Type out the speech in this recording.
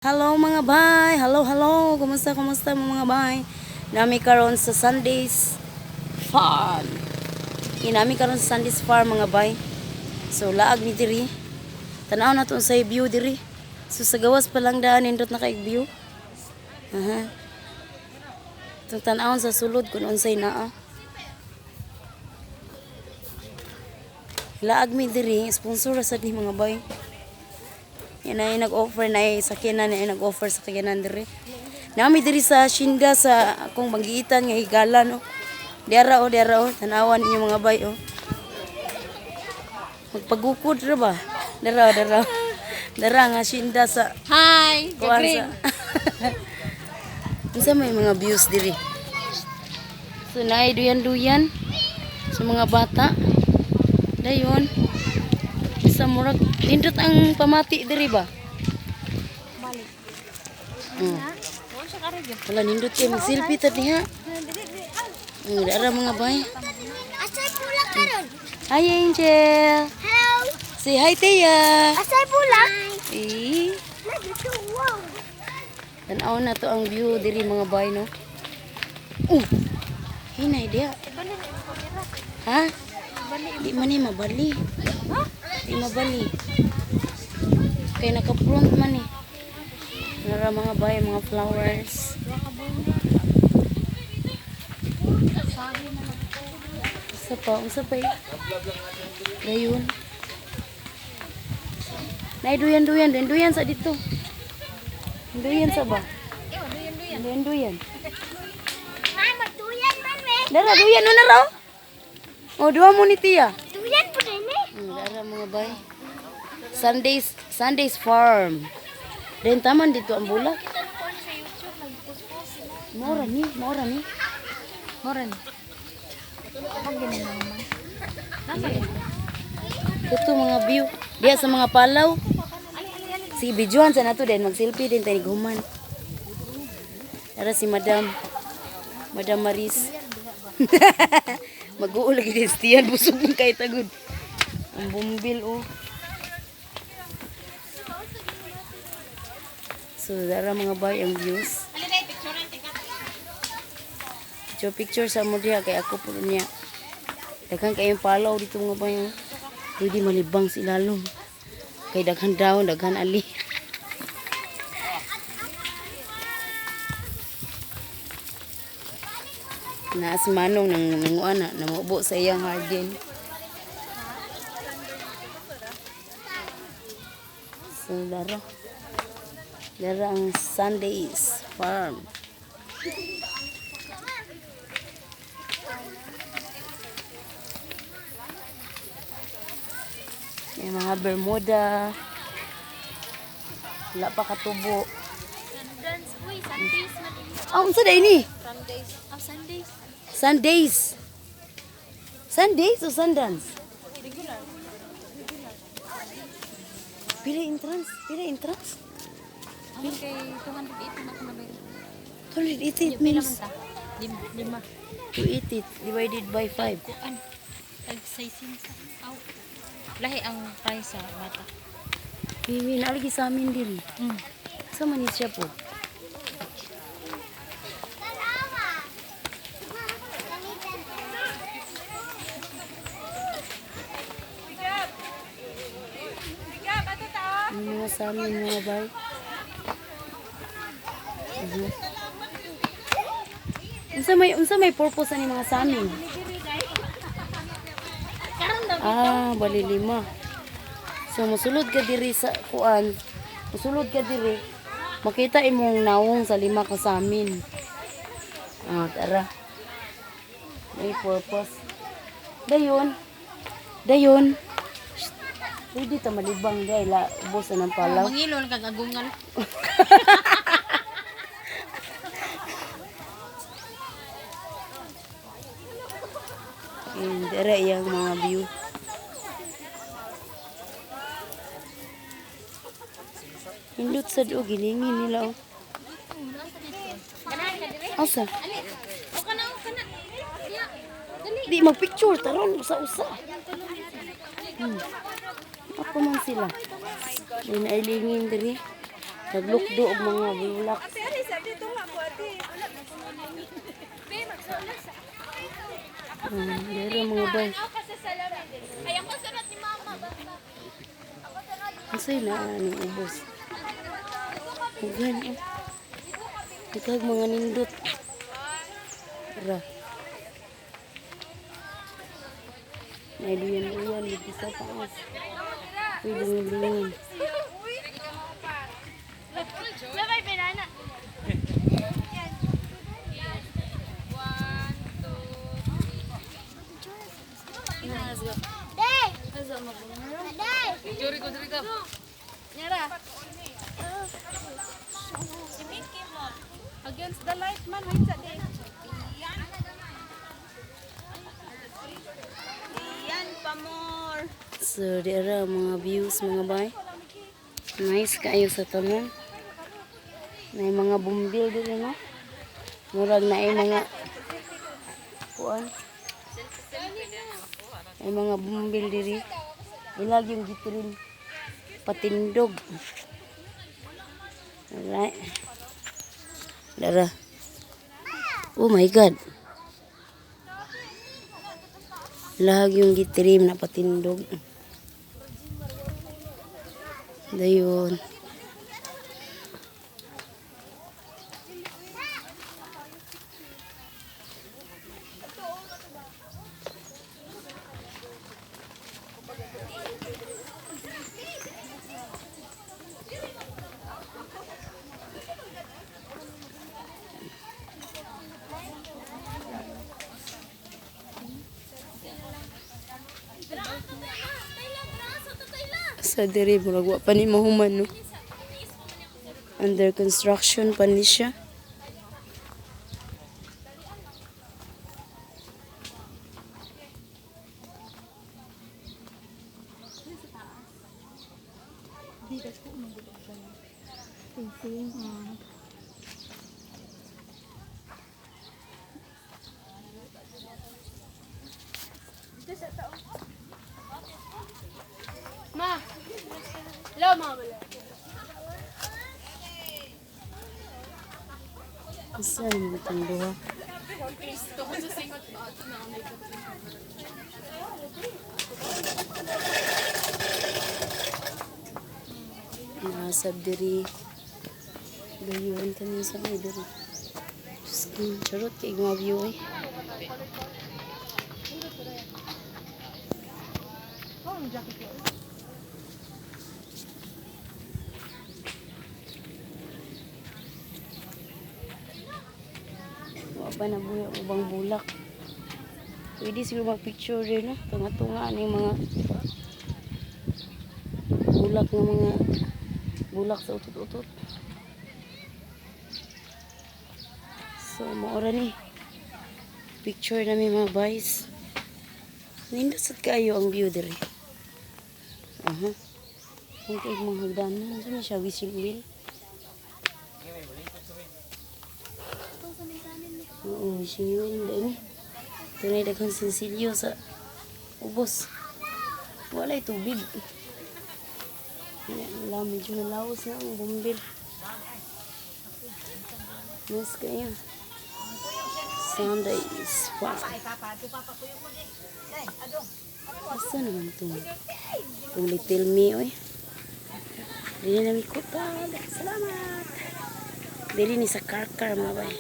Hello, mga bay! Hello, hello! Kumusta, kumusta, mga bay? Nami karon sa Sundays Farm. Inami karon sa Sundays Farm, mga bay. So laag ni diri. Tanaw na to sa view diri. So sa gawas pa lang daan, nindot na kay view. Aha. Itong tanawon sa sulod kung unsay naa. Laag mi diri, sponsor ra sad ni, mga bay. Yan ay nag-offer na ay sakyanan, ay nag-offer sa sakyanan diri. Nami diri sa Shinda sa akong banggiitan nga higala, no. Diara o, diara o, tanawan ninyo, mga bay, oh. Magpagukod ra ba? Dara, dara. Dara nga Shinda sa Hi! kuan sa. Unsa may mga views diri? So naay duyan-duyan sa mga bata. Dayon. Sa murag nindot ang pamati diri ba? Hmm. Wala, nindot kay mag-selfie ta diha. Dara, mga bay. Asay pula karon. Hi, Angel. Hello. Say hi, Thea. Asay pula. Eh, Nagito, wow. Tanaw na to ang view diri, mga bay, no. Oh. Hinay diha. Ha? Di man ni mabali. Di mabali. Kay naka-front man eh. Nara, mga bay, mga flowers. Unsa pa, unsa pa eh. Dayon. Nay, duyan duyan, duyan duyan sa dito. Duyan sa ba? Duyan duyan. Ay, magduyan man me. Dara, duyan no na raw. Oh, duha mo ni Tia. Duyan po din eh. Dara, mga bay. Sundays Sundays Farm. Then taman dito ang bulak. Mora ni, mora ni. Moran. Pag ganun naman. Ito mga view. Diya sa mga palaw. Sige, videohan sa nato din. Mag-selfie din tayo human. Tara si Madam. Madam Maris. Mag-uul lagi din si Tian. Busog mong kay tagod. Ang bumbil, oh. So, dara, mga bay, ang views. Picture picture sa mo diha kay ako po niya. Daghan kayong palaw dito, mga bay, oh. Pwede malibang sa ilalom. Kay daghan daw, daghan ali. Naas manong nang nanguan na namubo sa iyang hardin. So dara. Dara ang Sundays Farm. May mga Bermuda. Wala pa katubo. Sundance. Uy, Sundays man ini. Ah, unsa day ni? Sundays. Oh, Sundays. Sundays. Sundays o Sundance? Regular. Pila entrance? Pila entrance? Ang kay 280 na ko na ba? 288 minus Lima. Lima. 280 divided by 5. Kuan. Tag sizing sa. Aw. Lahi ang price sa bata. Bibi, naalagi sa amin diri. Sa man ni siya po? Ang mga sa amin, mga bay. Unsa may purpose ani mga samin? Ah, bali lima. So musulod ka diri sa kuan. Musulod ka diri. Makita imong nawong sa lima ka samin. Ah, tara. May purpose. Dayon. Dayon. Shh. Pwede ta malibang dahil la ubos na ng palaw. Mangilo lang kag agungan. Ayun, dere iyang mga view. Hindot sa do gilingin nila oh. Asa? O kana, o kana. Ya. Dali. Di magpicture taron usa-usa. Ako man sila. Di na ilingin diri. Naglukdo og mga bulak. Dere mga bay. Ay, ako sunod ni Mama. Basta. Unsay na ni ubos? Ugan oh. Ikag mga nindot. Ra. Naiduyan-duyan dito sa taas. Uy, dungan-dungan. Sabay banana. Day! Day! Nyara. Against the light man, wait sa day. So, di ara mga views mga bay. Nice kaayo sa tanan. May mga bumbil diri no. Murag na ay mga kuan. May mga bumbil diri. Ilag yung gitrin patindog. Alright. Dara. Oh my God. Lahag yung gitrim na patindog. Dayon. Sa diri murag wa pa ni mahuman no. Under construction pa ni siya. Ma. Hello, mama. Asa naman itong duha? Nasab diri. Dayon kami sa may diri. Diyos ko, charot kay mga view eh. Wa pa nabuhi ang ubang bulak. Pwede siguro mag-picture rin, no? Tunga-tunga na yung mga bulak ng mga bulak sa utot-utot. So, maura ni. Picture na mga guys. Nindot sad kaayo ang view diri. Aha. Kung kay mga hagdanan, ano na siya wishing wheel? Oo, wishing wheel dahil ni. Tunay daghang sinsilyo sa ubos. Walay tubig. Wala, medyo nalaos na ang bumbil. Mas kayo. Sunday is fun. Asa naman ito? Kung little me, oy. Dili na mi kuta. Salamat. Dili ni sa karkar, mga bay.